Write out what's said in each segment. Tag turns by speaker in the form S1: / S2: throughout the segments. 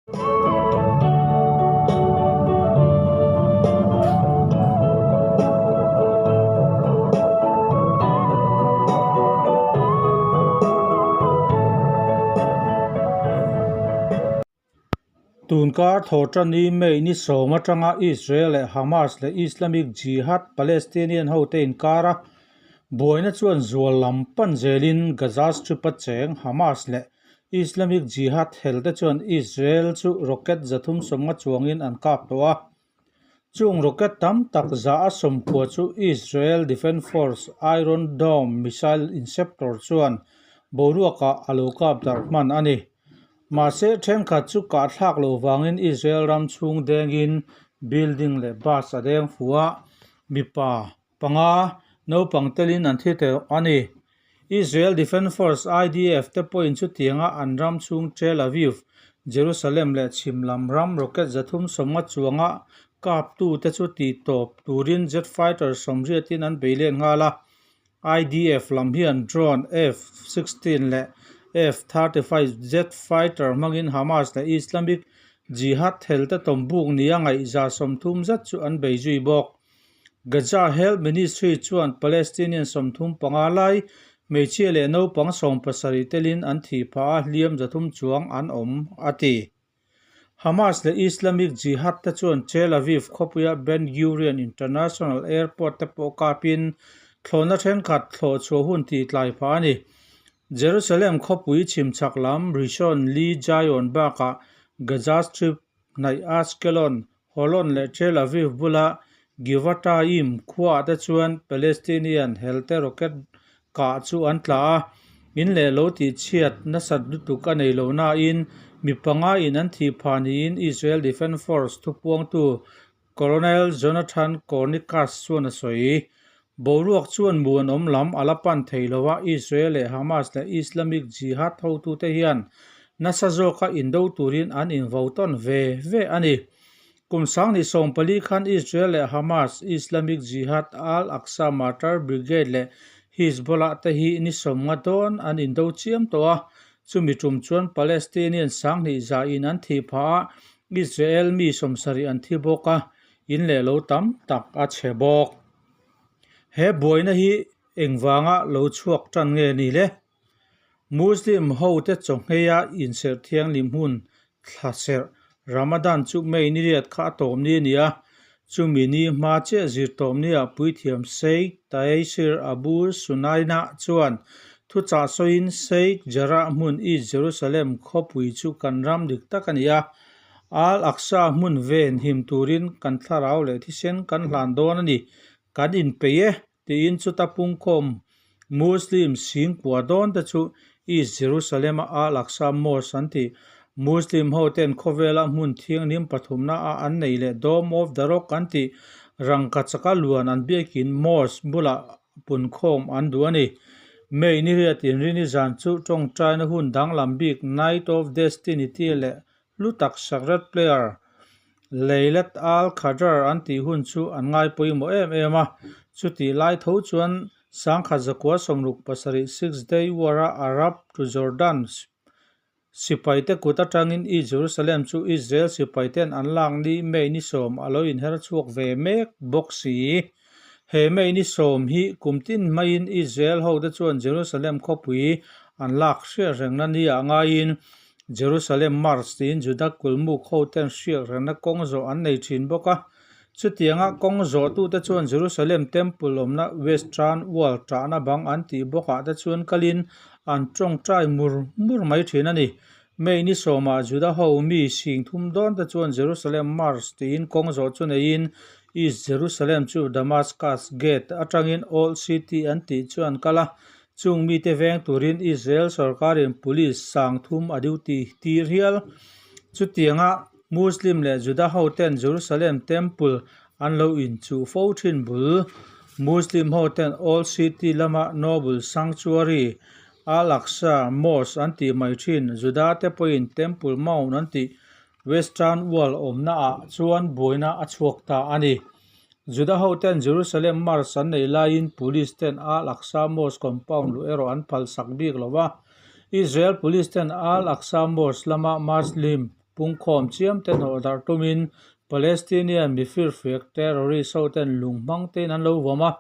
S1: Tunkar thawhṭani May ni sawm aṭanga Israel leh Hamas leh Islamic Jihad Palestinian hote inkara buaina chuan zual lam pan zelin Gaza Strip-a cheng Hamas leh Islamic Jihad helte chuan Israel chu rocket 350 chuangin an kap tawh a. Chung rocket tam tak 190 chu Israel Defense Force Iron Dome missile inceptor chuan boruakah a lo kap darh hman a ni. Mahse, thenkhat chu kahthlak lo vangin Israel ram chhung dengin building leh bus a deng fu a, mipa panga naupang telin an thi tawh a ni. Israel Defense Force, IDF, te pawhin chutianga an ram chhung Tel Aviv, Jerusalem leh chhim lam ram rocket 350 chuanga kaptute chu tihtawp turin jet fighter 80 in an bei let nghal a. IDF lam hian drone F-16 leh F-35 jet fighter hmangin Hamas leh Islamic Jihad helte tawmbuk nia ngaih 30 zet chu an bei zui bawk. Gaza Health Ministry chuan Palestinian 35 lai, hmeichhia leh naupang 70 telin an thih phah a, hliam 300 chuang an awm, a ti. Hamas leh Islamic Jihad te chuan Tel Aviv khawpuia Ben Gurion International Airport te pawh kapin thlawhna thenkhat thlawh chhuah hun tih tlai phah a ni. Jerusalem khawpui chhimchhak lam Rishon LeZion bakah Gaza Strip hnaih Ashkelon, Holon leh Tel Aviv bula Givatayim khuaah te chuan Palestinian helte rocket kah chu an tla a, in leh lo tihchhiat nasat lutuk a nei lo nain mi panga in an thih phah niin Israel Defense Force thupuangtu Colonel Jonathan Cornicus chuan a sawi. Boruak chuan muanawm lam a la pan thei lo a, Israel leh Hamas leh Islamic Jihad hotute hian nasa zawka indo turin an invo tawn ve ve a ni. Kum 2014 khan Israel leh Hamas, Islamic Jihad, Al-Aqsa Martyr Brigade leh Hizbollah te hi ni 50 dawn an indo chiam tawh a, chumi tum chuan Palestinian 200,000 in an thih phah a, Israel mi 70 an thi bawk a, in leh lo tam tak a chhe bawk. He buaina hi engvanga lo chhuak tan nge ni le? Muslim hote chawhngheia inserh thianghlim hun thla serh Ramadan chu May ni riat kha a tawm ni a ni a, chumi ni hma chiah zir tawm nia puithiam Sheikh Taysir Abu Sunaina chuan thuchah sawiin Sheikh Jarrah hmun East Jerusalem khawpui chu kan ram dik tak a ni a, Al-Aqsa hmun ven him turin kan thlarau leh thisen kan hlan dawn a ni, kan inpeih e, tiin chuta pungkhawm Muslim singkua dawn te chu East Jerusalem-a Al-Aqsa Mosque an tih. Muslim hoten khawvela hmun thianghlim pathumna a an nei leh Dome of the Rock an tih rangkachaka luan an biakin mosque bulah punkhawm an duh a ni. May ni riat inrini zan chu tawngtaina hun danglam bik Night of Destiny tih leh hlu tak Sacred Player Laylat al-Qadr an tih hun chu an ngai pawimawh em em a, chutih lai tho chuan 1967 Six Day War-a Arab to Jordan sipaite kut atangin East Jerusalem chu Israel sipaiten an lak ni May ni 10 a lo inher chhuak ve mek bawk si. He May ni 10 hi kum tin hmaiin Israel hote chuan Jerusalem khawpui an lak hriat rengna nia ngaiin Jerusalem March tiin Juda kulmuk hoten hriat rengna kawng zawh an nei thin bawk a. Chutianga kawng zawhtute chuan Jerusalem Temple awmna Western Wall ṭahna bang an tih bawkah te chuan kalin an tawngtai mur mur mai thin a ni. May ni 10-ah Juda ho mi 30,000 dawn te chuan Jerusalem March tiin kawng zawh chu neiin East Jerusalem chu Damascus Gate atangin Old City an tih chu an kal a. Chung mite veng turin Israel sorkarin police 30,000 a duty tir hial. Chutianga Muslim leh Juda hoten Jerusalem Temple an lo inchuh fo thin bul. Muslim hoten Old City lama Noble Sanctuary, Al-Aqsa Mosque an tih mai thin. Juda te pawhin Temple Mount an tih Western Wall awmna ah chuan buaina a chhuak ta a ni. Juda hoten Jerusalem March an neih laiin Police ten Al-Aqsa Mosque compound luh erawh an phalsak bik lo va. Israel Police ten Al-Aqsa Mosque lama Muslim. pungkhawm chiam te hnawh darh tumin Palestinian mifirfiak terrorist ho ten lung hmang tein an lo vawm a,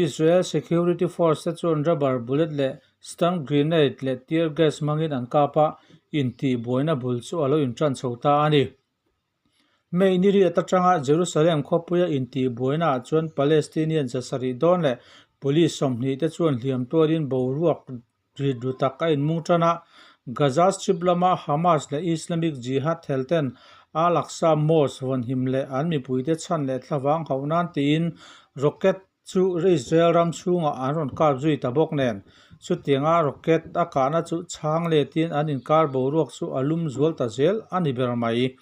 S1: Israel security force te chuan rubber bullet leh stun grenade leh tear gas hmangin an kap a, intihbuaina bul chu a lo intan chho ta a ni. May ni riat atanga Jerusalem khawpuia intihbuainaah chuan Palestinian zasarih dawn leh police 20 te chuan hliam tuarin boruak rit ru tak a inmung tan a. Gaza Strip lama Hamas leh Islamic Jihad hel ten Al-Aqsa Mosque vawnhim leh an mipuite chhan leh thlavang hauh nan tiin rocket Chu Israel ram chhungah an rawn kap zui ta bawk nen, chutianga rocket a kahna chu chhang letin an inkar boruak chu a lum zual ta zel a ni ber mai.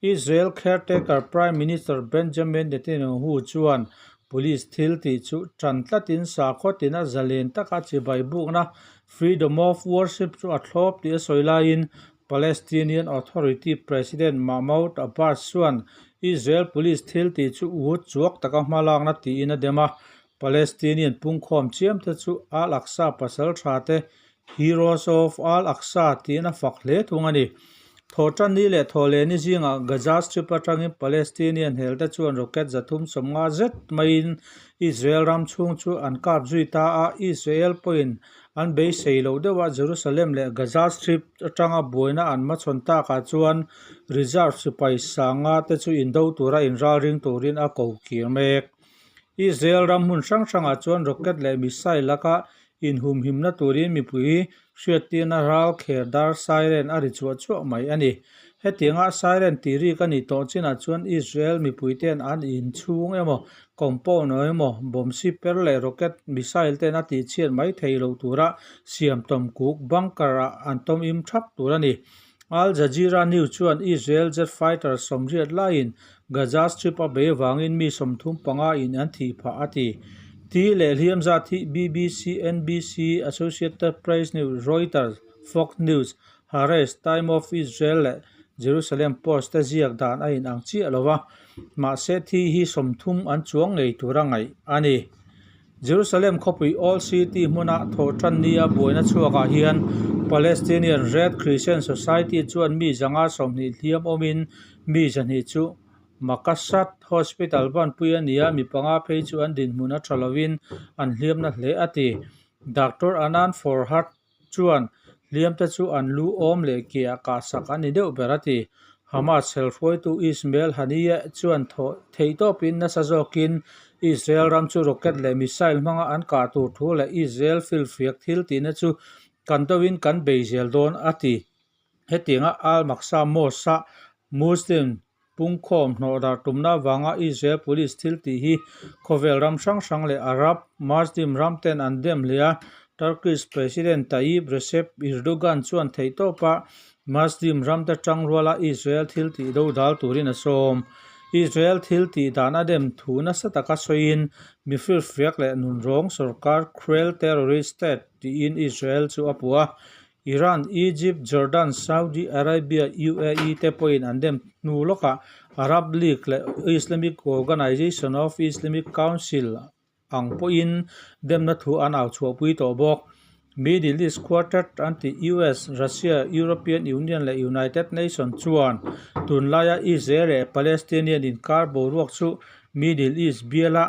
S1: Israel caretaker Prime Minister Benjamin Netanyahu chuan police thil tih chu tan tlatin sakhaw tina zalen taka chibai bukna freedom of worship chu a thlawp tih a sawi laiin Palestinian Authority President Mahmoud Abbas chuan Israel police thil tih chu u chuak taka hma lakna tiin a dem a, Palestinian pungkhawm chiam te chu Al-Aqsa pasal tha te Heroes of Al-Aqsa tiin a fak hle thung a ni. Thawhtanni leh thawhlehni zingah Gaza Strip atangin Palestinian hel te chuan rocket 350 zet maiin Israel ram chhung chu an kap zui ta a, Israel pawhin An beisei loh deuha Jerusalem leh Gaza Strip atanga buaina an hmachhawn takah chuan reserve sipai sanga te chu indo tura inralring turin a ko kir mek. Israel ram hmun hrang hrangah chuan rocket leh missile laka inhumhimna turin mipui hriattirna ral kher dar siren a ri chuah chuah mai a ni. Hetianga siren tih rik a nih tawh chinah chuan Israel mipuite'n an inchhung emaw Compound emaw bomb siper leh rocket missile ten a tihchhiat mai thei loh tura siam tawm kuk bunker ah an tawm im thap tur a ni. Al Jazeera News chuan Israel jet fighter 80 laiin Gaza Strip a bei vangin mi 35 in an thih phah a ti. Thi leh hliam zat hi BBC, NBC, Associated Press News, Reuters, Fox News, Haaretz, Time of Israel leh Jerusalem Post te ziak dan a inang chiah lo va, mahse thi hi 30 an chuang ngei tura ngaih a ni. Jerusalem khawpui Old City hmuna thawhtan nia buaina chhuakah hian Palestinian Red Crescent Society chuan mi 120 hliam awmin mi 200 chu Makassar Hospital banpui a ni a, mi panga phei chu an dinhmun a tha lovin an hliamna hle a ti. Doctor Anan Forhat chuan hliamte chu an lu awm leh ke ah kahsak a ni deuh ber a ti. Hamas helhruaitu Ismail Haniyeh chuan thawh theih tawpin nasa zawkin Israel ram chu rocket leh missile hmanga an kah tur thu leh Israel filfiak thil tihna chu kan deuhin kan bei zel dawn a ti. Hetianga Al-Aqsa Mosque-a Muslim Pungkhawm hnawhdar tumna avanga Israel police thil tih hi khawvel ram hrang hrang leh Arab Muslim ram ten an dem hle a. Turkish President Tayyip Recep Erdogan chuan theihtawpa Muslim ramte tangruala Israel thil tih dodal turin a sawm. Israel thil tih dan a dem thu nasa taka sawiin mi firfiak leh nunrawng sorkar cruel terrorist state tiin Israel chu a puh a. Iran, Egypt, Jordan, Saudi Arabia, UAE te pawhin an dem hnu lawkah Arab League leh Islamic Organization of Islamic Council ang pawhin demna thu an au chhuahpui tawh bawk. Middle East Quartet an tih US, Russia, European Union leh United Nations chuan tunlaia Israel leh Palestinian inkar boruak chu Middle East biala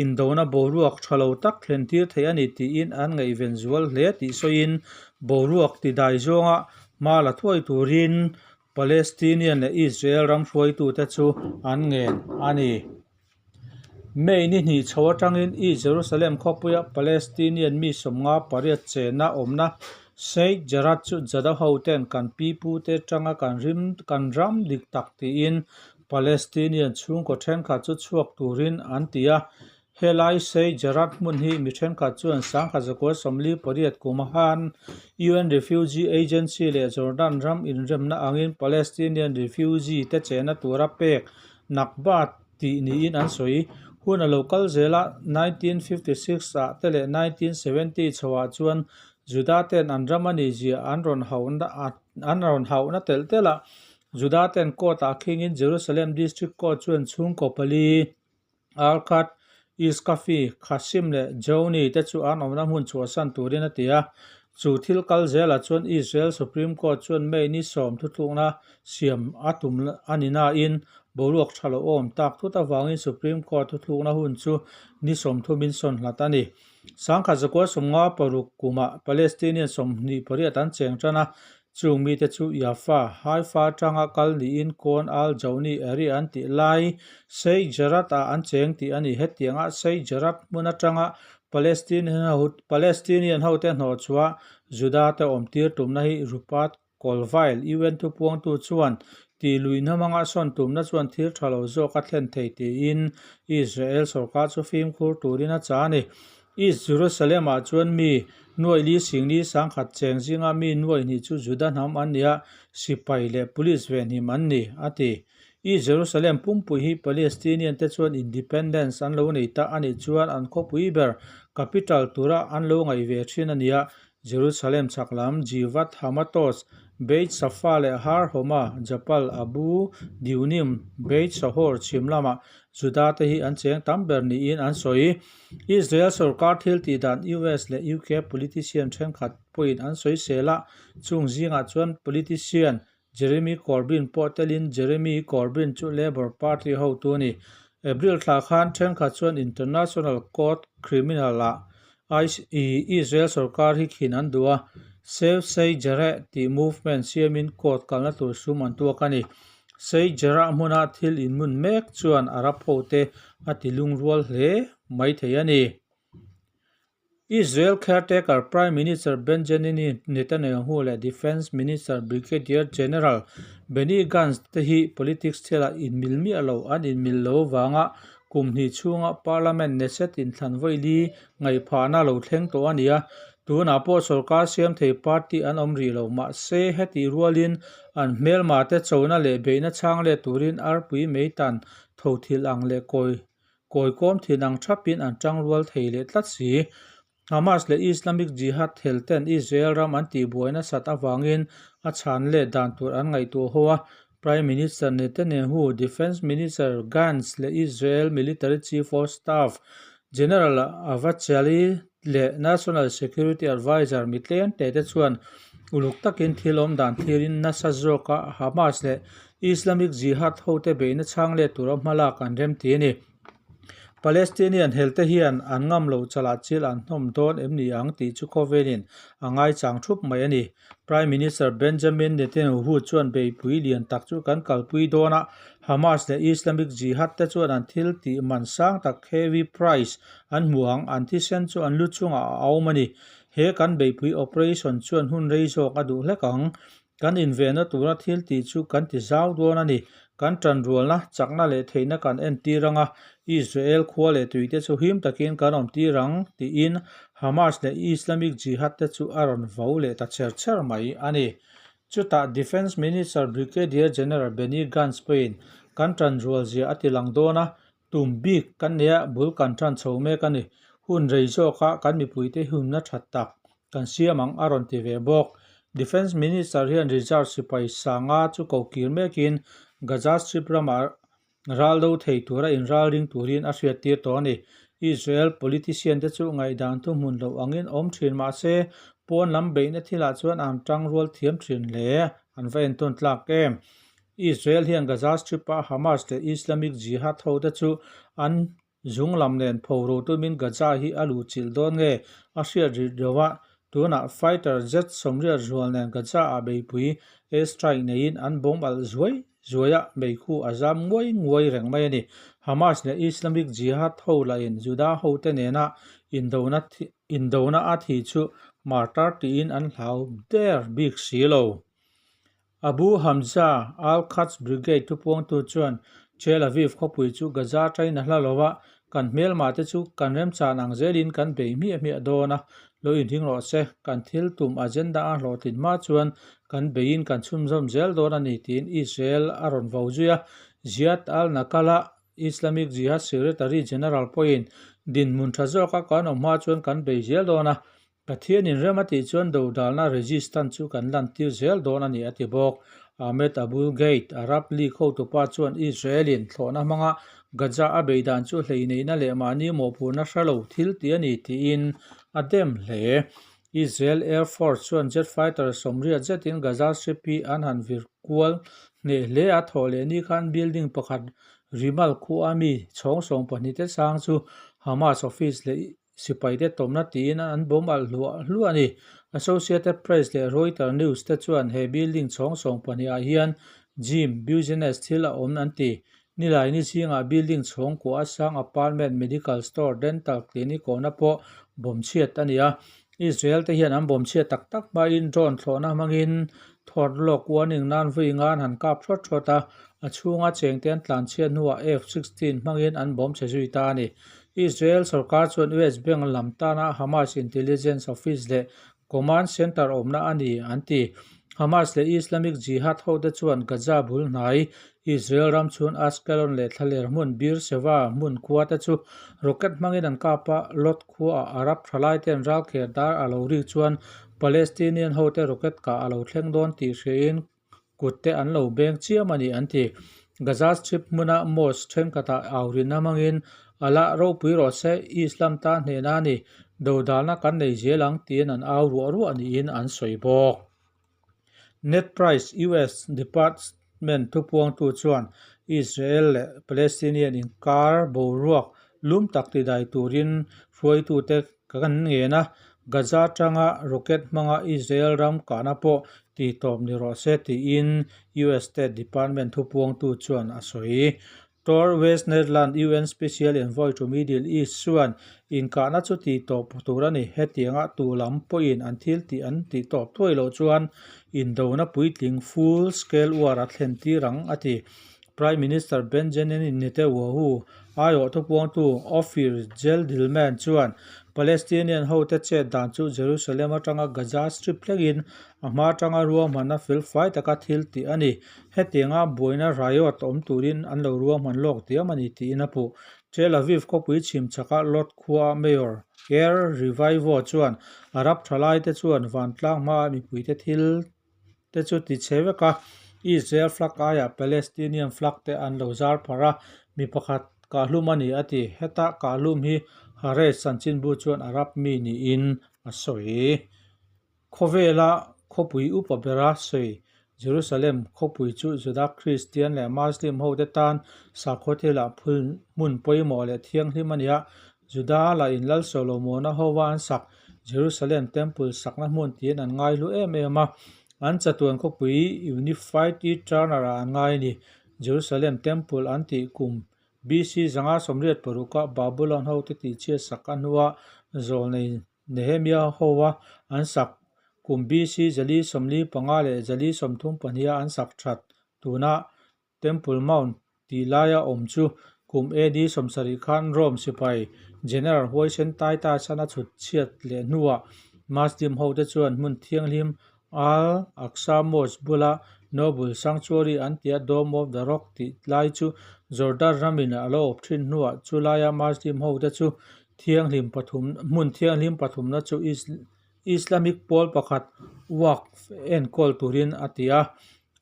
S1: Indona boruak tha lo tak thlen tir thei a ni tiin an ngaihven zual hle tih sawiin boruak tidai zawnga hma la thuai turin Palestinian leh Israel ram hruaitute chu an ngen a ni. May ni hnih chho atangin East Jerusalem khawpuia Palestinian mi 58 chenna awmna Sheikh Jarrah chu Jada hoten kan pipute tanga kan rim kan ram dik tak tiin Palestinian chhungkaw thenkhat chu chhuak turin an ti a, helai Sheikh Jarrah hmun hi mi thenkhat chuan 1948 kum khan UN Refugee Agency leh Jordan ram inremna angin Palestinian refugee te chehna tura pek Nakba tih niin an sawi. Hun a lo kal zel a, 1956 ah te leh 1970 chhoah chuan Juda ten an ram a nih zia an rawn hauhna telh telh a, Juda ten court ah khingin Jerusalem District Court chuan chhungkaw pali, Alkhat, Iskafi, Khasim leh Jouni te chu an awmna hmun chhuahsan turin a ti a. Chu thil kal zelah chuan Israel Supreme Court chuan May ni sawm thuthlukna siam a tum a ni nain boruak tha lo awm tak thut avangin Supreme Court thuthlukna hun chu ni sawmthumin sawn hlat a ni. Sangkhat zakua sawmnga paruk kumah Palestinian 28 an cheng tan a, chung mite chu Yafa, Haifa atanga kal niin Kawn al-Jauni area an tih lai Sheikh Jarrah-ah an cheng tih a ni. Hetianga Sheikh Jarrah hmun atanga Palestinian hote hnawh chhuah Juda te awm tir tumna hi Rupert Colvile, UN thupuangtu chuan tih luihna hmanga sawn tumna chuan thil tha lo zawk a thlen thei tiin Israel sorkar chu fimkhur turin a chah a ni. East Jerusalem-ah chuan mi nuaih li singli sangkhat cheng zinga mi nuaih hnih chu Juda hnam an ni a, sipai leh police venhim an ni, a ti. East Jerusalem pumpui hi Palestinian te chuan independence an lo nei ta a nih chuan an khawpui ber capital tura an lo ngaih ve thin a ni a. Jerusalem chhak lam Givat Hamatos, Beit Safa leh Har Homa, Japal Abu Diunim, Beit Sahor chhim lamah Juda te hi an cheng tam ber niin an sawi. Israel sorkar thil tih dan US leh UK politician thenkhat pawhin an sawi sel a, chung zingah chuan politician Jeremy Corbyn pawh telin Jeremy Corbyn chu Labour Party hotu a ni. April thla khan thenkhat chuan International Court Criminal-ah Israel sorkar hi khin an duh a, Save Sheikh Jarrah tih movement siamin court kalna tur sum an tuak a ni. Sheikh Jarrah hmuna thil inmun mek chuan Arab hote a ti lungrual hle mai thei a ni. Israel caretaker Prime Minister Benjamin Netanyahu leh Defence Minister Brigadier General Benny Gantz te hi politics thilah inmil miah lo an inmil lo avanga kum hnih chhunga Parliament Knesset inthlan vawi ngaihphahna lo thleng tawh a ni a. Tunah pawh sorkar siam thei party an awm rih lo. Mahse, hetih rualin an hmelma te chona leh beihna chhang let turin arpui meitan tho thil ang leh kawi Kawikawm thin ang thapin an tangrual thei leh tlat si. Hamas leh Islamic Jihad thel ten Israel ram an tihbuai nasat avangin a chhan let dan tur an ngaihtuah ho a. Prime Minister Netanyahu, Defence Minister Gantz leh Israel Military Chief of Staff General Avachali leh National Security Adviser mi tlem te te chuan uluk takin thil awm dan thlirin nasa zawka Hamas leh Islamic Jihad hote beihna chhang let tura hmalak an rem ti a ni. Palestinian helte hian an ngam loh chalah chil an hnawm dawn em ni ang tih chu khawvelin a ngaichang thup mai a ni. Prime Minister Benjamin Netanyahu chuan beihpui lian tak chu kan kalpui dawn a, Hamas leh Islamic Jihad te chuan an thil tih man sang tak heavy price an hmu ang, an thisen chu an lu chungah a awm a ni. He kan beihpui operation chuan hun rei zawk a duh hlek ang. Kan invenna tura thil tih chu kan ti zau dawn a ni. Kan tanrualna, chakna leh theihna kan entir ang a, Israel khua leh tuite chu him takin kan awm tir ang, tiin Hamas leh Islamic Jihad te chu a rawn vo leh ta cher cher mai a ni. Chutah Defence Minister Brigadier General Benny Gantz pawhin kan tanrual zia a ti lang dawn a, tum bik kan nei a, bul kan tan chho mek a ni. Hun rei zawkah kan mipuite hunna tha tak kan siam ang a rawn ti ve bawk. Defence Minister hian reserve sipai sanga chu ko kir mekin Gaza Strip ramah ral do thei tura inralring turin a hriattir tawh a ni. Israel politician te chu ngaihdan thuhmun loh angin awm thin mah se pawn lam beihna thilah chuan an tangrual thiam thin hle. An va entawn tlak em? Israel hian Gaza Strip-a Hamas leh Islamic Jihad hote chu an Zung lam nen pho ro tumin Gaza hi a luh chilh dawn nge a hriat rih lo a, tunah fighter jet 80 zual nen Gaza ah beipui air strike neiin an bomb alh zuai zuai a, meikhu a zam nguai nguai reng mai a ni. Hamas leh Islamic Jihad ho lahin Juda hote nena indona indona a thi chu martyr tiin an hlau der bik si lo. Abu Hamza, Al-Quds Brigade thupuangtu chuan Tel Aviv khawpui chu Gaza atangin a hla lo a, kan hmelma te chu kan remchan ang zelin kan bei hmiah hmiah dawn a, lo inhing rawh se, kan thil tum agenda a hlawhtlin hma chuan kan beiin kan chhunzawm zel dawn a ni tiin Israel a rawn vo zui a. Ziad al-Nakala, Islamic Jihad Secretary General pawhin dinhmun tha zawka kan awm hma chuan kan bei zel dawn a, Pathianin rem a tih chuan dodalna resistance chu kan lantir zel dawn a ni a ti bawk. Ahmed Aboul Gheit, Arab League hotupa chuan Israel-in thlawhna hmanga Gaza a bei dan chu hleineihna leh mahni mawhphurhna hre lo thil ti a ni tiin a dem hle. Israel Air Force chuan jet fighter 80 zetin Gaza Strip hi an han vir kual hneh hle a, thawh leh ni khan building pakhat Rimal khua mi chhawng 12 te sang chu Hamas office leh sipaite tawmna tiin an bawm alh hluah hluah a ni. Associated Press leh Reuters News te chuan he building chhawng 12 ah hian gym, business thil a awm an ti. Nilaini zingah building chhawng kua a sang apartment, medical store, dental clinic awmna pawh bawm chhiat a ni a. Israel te hian an bawm chhiat tak tak hmain drone thlawhna hmangin thawt lawk warning nan vui nga an han kap thawt thawt a, a chhunga chengte an tlan chhiat hnuah F-16 hmangin an bawm chhe zui ta a ni. Israel sorkar chuan US Bank lam tana Hamas intelligence office leh command centre awmna a ni an ti. Hamas leh Islamic Jihad hote chuan Gaza bul hnai Israel ram chhun Ashkelon leh thlaler hmun Beer Sheva hmun khua te chu rocket hmangin an kap a, Lod khuaah Arab thalaiten ralkher dar a lo rik chuan Palestinian hote rocket kah a lo thleng dawn tih hriain kut te an lo beng chiam a ni an ti. Gaza Strip hmuna mosque thenkhatah aurinna hmangin Allah ropui rawh se, Islam tan hnehna a ni, dodalna kan nei zel ang tiin an au ruah ruah niin an sawi bawk. Ned Price, US Department thupuangtu chuan Israel leh Palestinian inkar boruak lum tak tidai turin hruaitute kan ngen a, Gaza atanga rocket hmanga Israel ram kahna pawh tihtawp ni rawh se tiin US State Department thupuangtu chuan a sawi. Tor Wennesland, UN Special Envoy to Middle East chuan inkahna chu tihtawp tur a ni. Hetianga tu lam pawhin an thil tih an tihtawp thuai loh chuan indona puitling full scale war a thlen tir ang a ti. Prime Minister Benjamin Netanyahu aiawh thupuangtu Ofir Zeldilman chuan Palestinian hote chet dan chu Jerusalem atanga Gaza Strip thlengin a hma atanga ruahmanna felfai taka thil tih a ni. Hetianga buaina riot awm turin an lo ruahman lawk diam a ni tiin a puh. Tel Aviv khawpui chhim chhaka Lod khua Mayor Yair Revivo chuan Arab thalaite chuan vantlang hmaah mipuite thil te chu ti chhe vek a, Israel flag aiah Palestinian flag te an lo zar pharh a, mi pakhat kahlum a ni a ti. Heta kahlum hi Haaretz chanchinbu chuan Arab mi niin a sawi. Khawvela khawpui upa bera sawi Jerusalem khawpui chu Juda Kristian leh Muslim hote tan sakhaw thilah phul hmun pawimawh leh thianghlim a ni a. Juda la in Lal Solomona hova an sak Jerusalem Temple sakna hmun tiin an ngai hlu em em a, an chatuan khawpui Unified Eternal ah an ngai a ni. Jerusalem Temple an tih kum BC 586 a Babulon hote tihchhiat sak a hnua zawlnei Nehemia hoa an sak kum BC 445 leh 432 a an sak that tuna Temple Mount tih laia awm chu kum AD 70 khan Rome sipai General huaisen Titus-an a chhut chhiat leh hnuah Muslim hote chuan hmun thianghlim Al-Aqsa Mosque bula Noble Sanctuary an tia Dome of the Rock tih lai chu Jordan ramin a lo awp thin hnuah chulaia Muslim hote chu Thianghlim pathum hmun thianghlim pathumna chu Islamic pawl pakhat Waqf enkawl turin a ti a,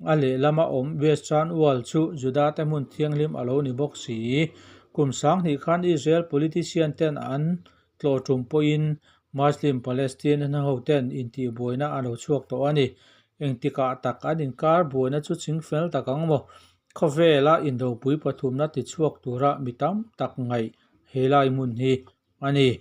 S1: a lehlama awm Western Wall chu Juda te hmun thianghlim a lo ni bawk si. Kum 2000 khan Israel politician ten an tlawh tum pawhin Muslim Palestinian ho ten intihbuaina a lo chhuak tawh a ni. Engtikah tak an inkar buaina chu chingfel tak ang maw? Khawvela indopui pathumna tichhuak tura mi tam tak ngaih He lai hmun hi a ni.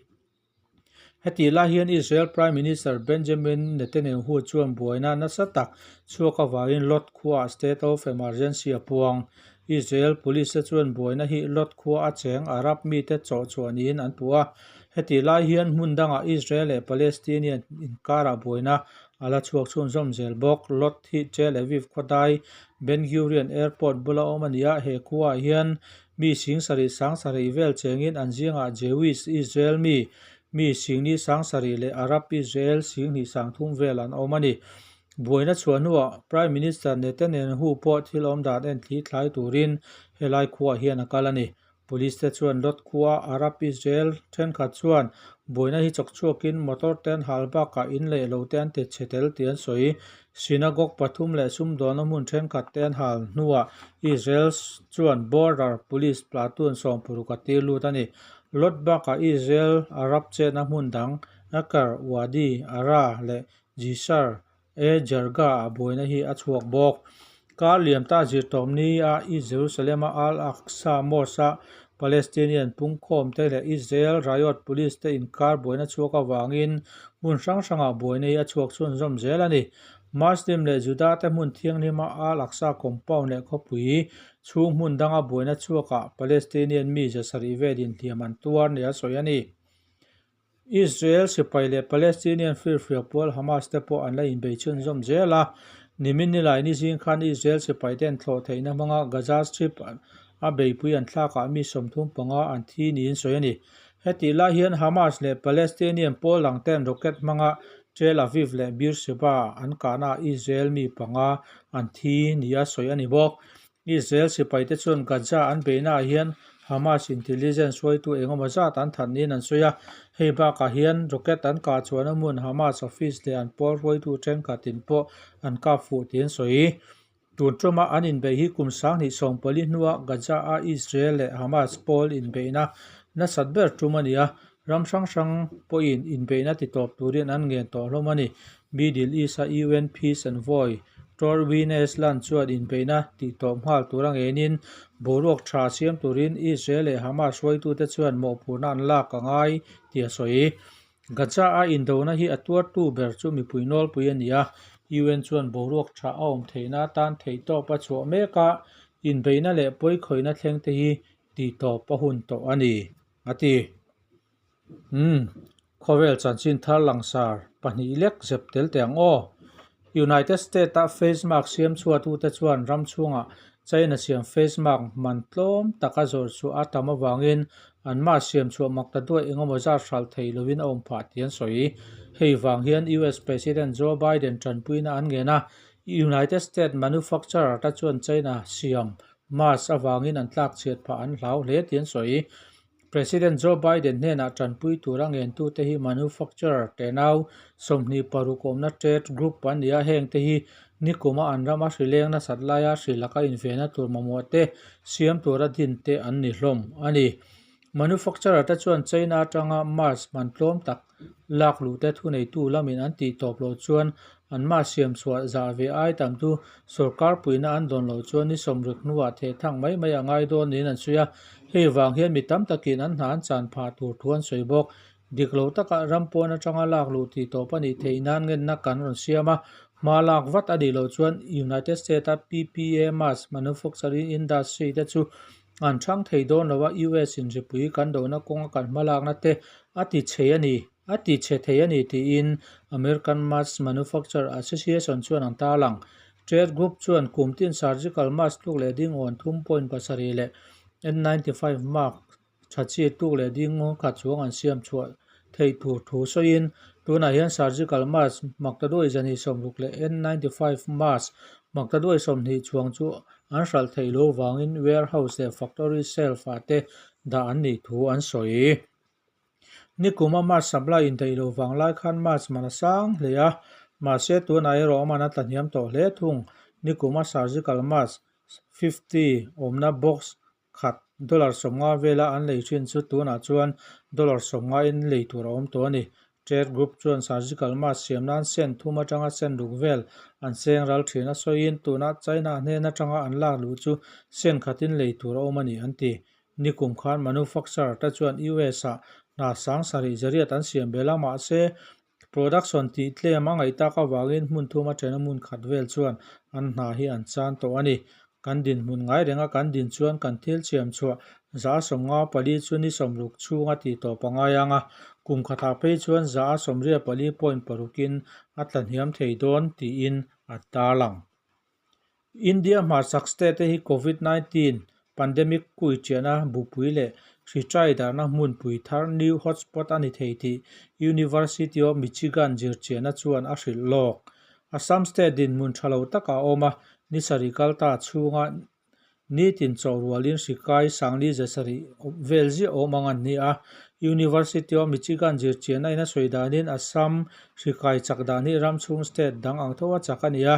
S1: Hetih lai hian Israel Prime Minister Benjamin Netanyahu chuan buaina nasa tak chhuak avangin Lod khuaah state of emergency a puang. Israel police te chuan buaina hi Lod khua a cheng Arab mite chawh chhuah niin an puh a. Hetih lai hian hmun dangah Israel leh Palestinian inkarah buaina a la chhuak chhunzawm zel bawk. Lod hi Tel Aviv khawdai Ben Gurion Airport bula awm a ni a, he khuaah hian Mi 7000 7000 vel chengin an zingah Jewish Israel mi, mi 40 7000 leh Arab Israel 20 3000 vel an awm a ni. Buaina chhuah hnuah Prime Minister Netanyahu pawh thil awm dan en thli thlai turin helai khuaah hian a kal a ni. Police te chuan Lod khua Arab Israel thenkhat chuan buaina hi chawk chhuakin motor te an hal bakah in leh lo te an ti chhe tel tih an sawi. Synagogue pathum leh sumdawnna hmun thenkhat te an hal hnuah Israel chuan Border Police platoon 60 a tir lut a ni. Lod bakah Israel Arab chetna hmun dang Akar, Wadi Ara leh Jisr e Zarga-ah buaina hi a chhuak bawk. Kar liam ta zirtawpni a East Jerusalem-a Al-Aqsa Mosque-a Palestinian pungkhawmte leh Israel riot police te inkar buaina chhuak avangin hmun hrang hrangah buaina hi a chhuak chhunzawm zel a ni. Muslim leh Juda te hmun thianghlima Al-Aqsa compound leh khawpui chhung hmun danga buaina chhuakah Palestinian mi zasarih velin hliam an tuar nia sawi a ni. Israel sipai leh Palestinian firfiak pawl Hamas te pawh an la inbei chhunzawm zel a. Nimin nilai ni zing khan Israel sipai ten thlawh theihna hmanga Gaza Strip a beipui an thlakah mi 35 an thi niin sawi a ni. Hetih lai hian Hamas leh Palestinian pawl dang ten rocket hmanga Tel Aviv leh Beersheba an kahnaah Israel mi panga an thi nia sawi a ni bawk. Israel sipaite chuan Gaza an beihnaah hian Hamas intelligence hruaitu engemaw zat an that niin an sawi a. Hei bakah hian rocket an kah chuan a hmun Hamas office leh an pawl hruaitu thenkhatin pawh an kap fuh tih an sawi. Tun tuma an inbeih hi kum 2014 hnua Gaza-a Israel leh Hamas pawl inbeihna nasat ber tum a ni a, ram hrang hrang pawhin inbeihna titawp turin an ngen tawh hlawm a ni. Middle East-a UN Peace Envoy Tor Wennesland chuan inbeihna tihtawp nghal tura ngenin boruak tha siam turin Israel leh Hamas hruaitute chuan mawhphurhna an lak a ngai tih a sawi. Gaza-a indona hi a tuartu ber chu mipui nawlpui a ni a, UN chuan boruak tha a awm theihna atan theihtawp a chhuah mek a, inbeihna leh pawikhawihna thleng te hi tihtawp a hun tawh a ni, a ti. Umm, khawvel chanchin thar langsar pahnih lek zep tel teh ang aw. United States-a face mask siam chhuatute chuan ram chhungah China siam face mask man tlawm taka zawrh chhuah a tam avangin an mask siam chhuah mak ta duai engemaw zat hralh thei lovin a awm phah tih an sawi. Hei vang hian US President Joe Biden tanpuina an ngen a, United States manufacturer te chuan China siam mask avangin an tlak chhiat phah an hlau hle tih an sawi. President Joe Biden hnenah tanpui tura ngentute hi manufacturer tenau 26 awmna trade group an ni a, hengte hi nikuma an rama hri leng nasat laia hri laka invenna tur mamawh te siam tura din te an ni hlawm a ni. Manufacturer te chuan China atanga mask man tlawm tak lak luh te thuneitu lamin an tih tawp loh chuan an mask siam chhuah zah ve ai tam chu sorkar puihna an dawn loh chuan ni 60 hnuah thehthang mai mai a ngai dawn niin an sawi a. Hei vang hian mi tam takin an hna an chan phah tur thu an sawi bawk. Dik lo taka ram pawn atanga lak luh tih tawp a nih theih nan ngenna kan rawn siam a, hma lak vat a nih loh chuan United States-a PPE mask manufacturing industry te chu An chhang thei dawn lo a, US in ripui kan dohna kawnga kan hmalakna te a ti chhe a ni, a ti chhe thei a ni tiin American Mask Manufacturer Association chuan an tarlang. Trade group chuan kum tin surgical mask tluk leh ding awn 3.7 leh N95 mask tha chi tluk leh ding khat chuang an siam chhuah theih tur thu sawiin tunah hian surgical mask maktaduai 160 leh N95 mask maktaduai 20 chuang chu an hralh theih loh vangin warehouse leh factory shelf ah te dah an nih thu an sawi. Nikuma mask supply indaih loh vang lai khan mask man a sang hle a, mahse tunah erawh a man a tlahniam tawh hle thung. Nikuma surgical mask 50 awmna box khat dollar 50 vela an lei thin chu tunah chuan dollar 50 in lei tur a awm tawh a ni. Trade Group chuan surgical mask siam nan cent thum atanga cent ruk vel an seng ral thin a sawiin tuna China hnen atanga an lak luh chu cent khatin lei tur a awm a ni an ti. Nikum khan manufacturer te chuan US ah hna sang sarih zariat an siam belh a mahse production tih tlem a ngaih tak avangin hmun thum atena hmun khat vel chuan an hna hi an chan tawh a ni. Kan dinhmun ngai renga kan din chuan kan thil siam chhuah 54% chu ni 60 chhunga tih tawp a ngai ang a, kum khatah phei chuan 94.6% in a tlahniam thei dawn tiin a tarlang. India hmarchhak state te hi Covid 19 pandemic kui chiahna bupui leh hri trai darhna hmunpui thar new hotspot a ni thei tih University of Michigan zirchiahna chuan a hrilh lawk. Assam state dinhmun tha lo takah a awm a, ni sarih kal ta chhunga nitin chawh rualin hri kai sangli 700 vel ziah awm ang an ni a. University of Michigan zirchiahna in a sawi danin Assam hri kai chak dan hi ram chhung state dang ang tho a chak a ni a.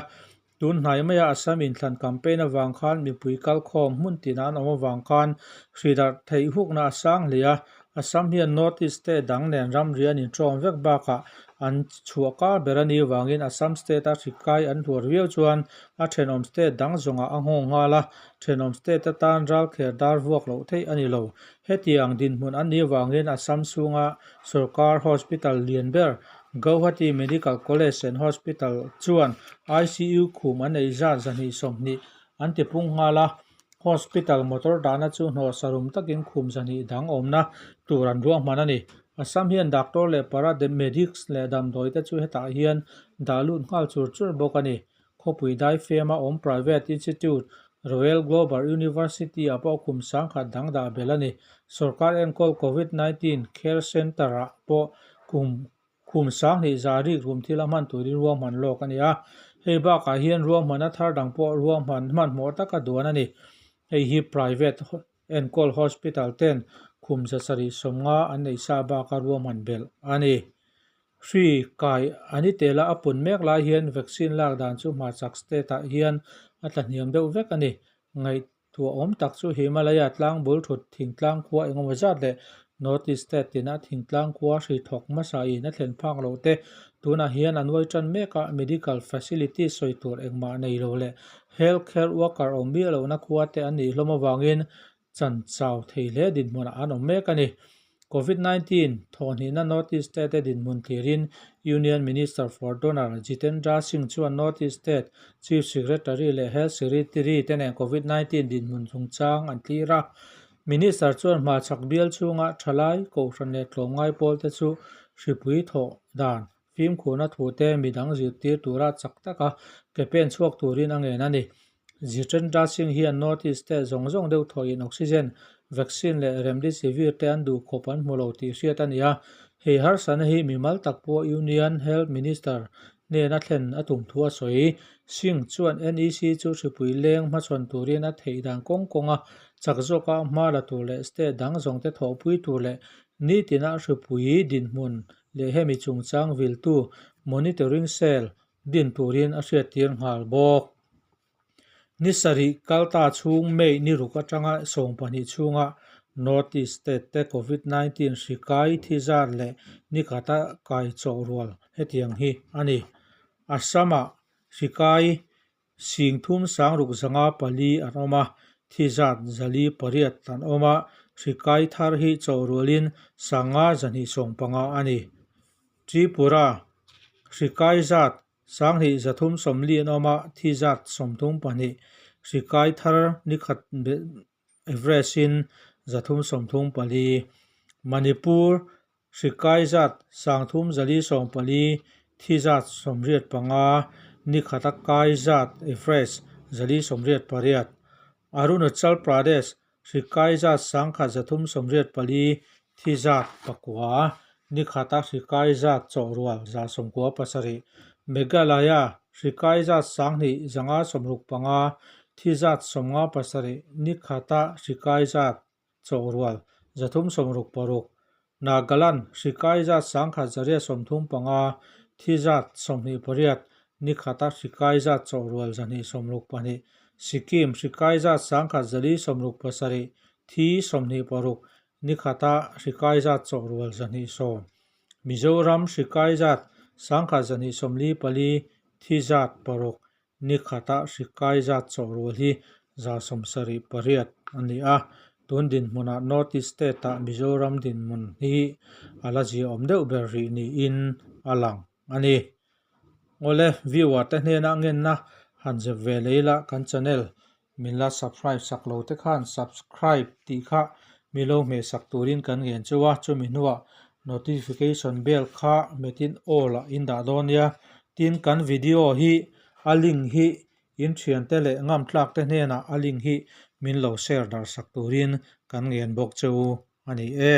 S1: Tun hnai maia Assam inthlan campaign avang khan mipui kalkhawm hmun tina an awm avang khan hri darh theih hukna a sang hle a. Assam hian North East state dang nen ramri an inṭawm vek bakah an chhuah kar ber a nih avangin Assam state-a hri kai an hluar viau chuan a ṭhenawm state dang zawngah a nghawng nghal a, ṭhenawm state atan ralkher dar vuak loh theih a ni lo. Hetiang dinhmun an nih avangin Assam chhunga sorkar hospital lian ber Gauhati Medical College and Hospital chuan ICU khum an ei zat 220 an ti pung nghal a, hospital motor dahna chu hnawh sarum takin khum 200 dang awmna tur an ruahman a ni. Assam hian doctor leh paramedics leh damdawi te chu hetah hian dah lut nghal chur chur bawk a ni. Khawpui daifema awm private institute Royal Global University-ah pawh kum 10,000 dang dah belh a ni. Sorkar enkawl Covid 19 Care Centre-ah pawh kum kum 2000 za rik rum thil a hman turin ruahman lawk a ni a. Hei bakah hian ruahmana thar dang pawh ruahman hmanhmawh taka duan a ni. Hei hi private enkawl hospital ten kum 750 an nei sa baka ruahman belh a ni. Hri kai an i tel a, a pun mek lai hian vaccine lak dan chu hmarchhak state ah hian a tlahniam deuh vek a ni. Ngaihtuah awm tak chu Himalaya tlang bul thut thingtlang khua engemaw zat leh North East state tina thingtlang khua hri thawk hmasa in a thlen phak loh te tunah hian a nuai tan mek a, medical facilities sawi tur engmah nei lo leh health care worker awm miah lohna khua te an nih hlawm avangin chan chau thei hle dinhmunah an awm mek a ni. Covid 19 thawhhnihna North East State te dinhmun thlirin Union Minister for Donor Jitendra Singh chuan North East State Chief Secretary leh Health Secretary te nen Covid 19 dinhmun chungchang an thlir a. Minister chuan hmachhak bial chhunga thalai, kohhran leh tlawmngai pawl te chu hripui thawh dan fimkhurna thu te midang zirtir tura chak taka ke pen chhuak turin a ngen a ni. Jitendra Singh hian North East state zawng zawng deuh thawhin oxygen, vaccine leh remdesivir te an duh khawp an hmu lo tih hriat a ni a. Hei harsatna hi mimal tak pawh Union Health Minister hnena thlen a tum thu a sawi. Singh chuan NEC chu hripui leng hmachhawn turin a theih dan kawng kawnga chak zawka hma la tur leh state dang zawngte thawhpui tur leh nitina hripui dinhmun leh hemi chungchang viltu monitoring cell din turin a hriattir nghal bawk. Ni sarih kalta chhung May ni ruk atanga 12 chhunga North East State te Covid 19 hri kai thi zat leh ni khata kai chawh rual hetiang hi a ni. Assam-ah hri kai 3654 an awm a, thi zat 408 an awm a, hri kai thar hi chawh rualin 5215 a ni. Tripura hri kai zat 2340 an awm a, thi zat 32, hri kai thar ni khat average-in 334. Manipur hri kai zat 3414, thi zat 85, ni khata kai zat average 488. Arunachal Pradesh Hri kai zat 1384, thi zat 9, ni khata hri kai zat chawh rual 97. Meghalaya hri kai zat 2565, thi zat 57, ni khata hri kai zat chawh rual 366. Nagaland hri kai zat 1835, thi zat 28, ni khata hri kai zat chawh rual 262. Sikkim hri kai zat 1167, thi 26, ni khata hri kai zat chawh rual 210. Mizoram hri kai zat 1244, thi zat 6, ni khata hri kai zat chawh rual hi 78 a ni a. Tun dinhmunah North East State-ah Mizoram dinhmun hi a la ziaawm deuh ber rih niin a lang a ni. Awle, viewer te hnena ngenna han zep ve leh ila kan channel min la subscribe sak lo te khan subscribe tih kha mi lo hmeh sak turin kan ngen chu a, chumi hnuah notification bell kha hmetin all ah in dah dawn nia. Tin, kan video hi a link hi in thiante leh ngamtlak te hnenah a link hi min lo share darh sak turin kan ngen bawk che u a ni e.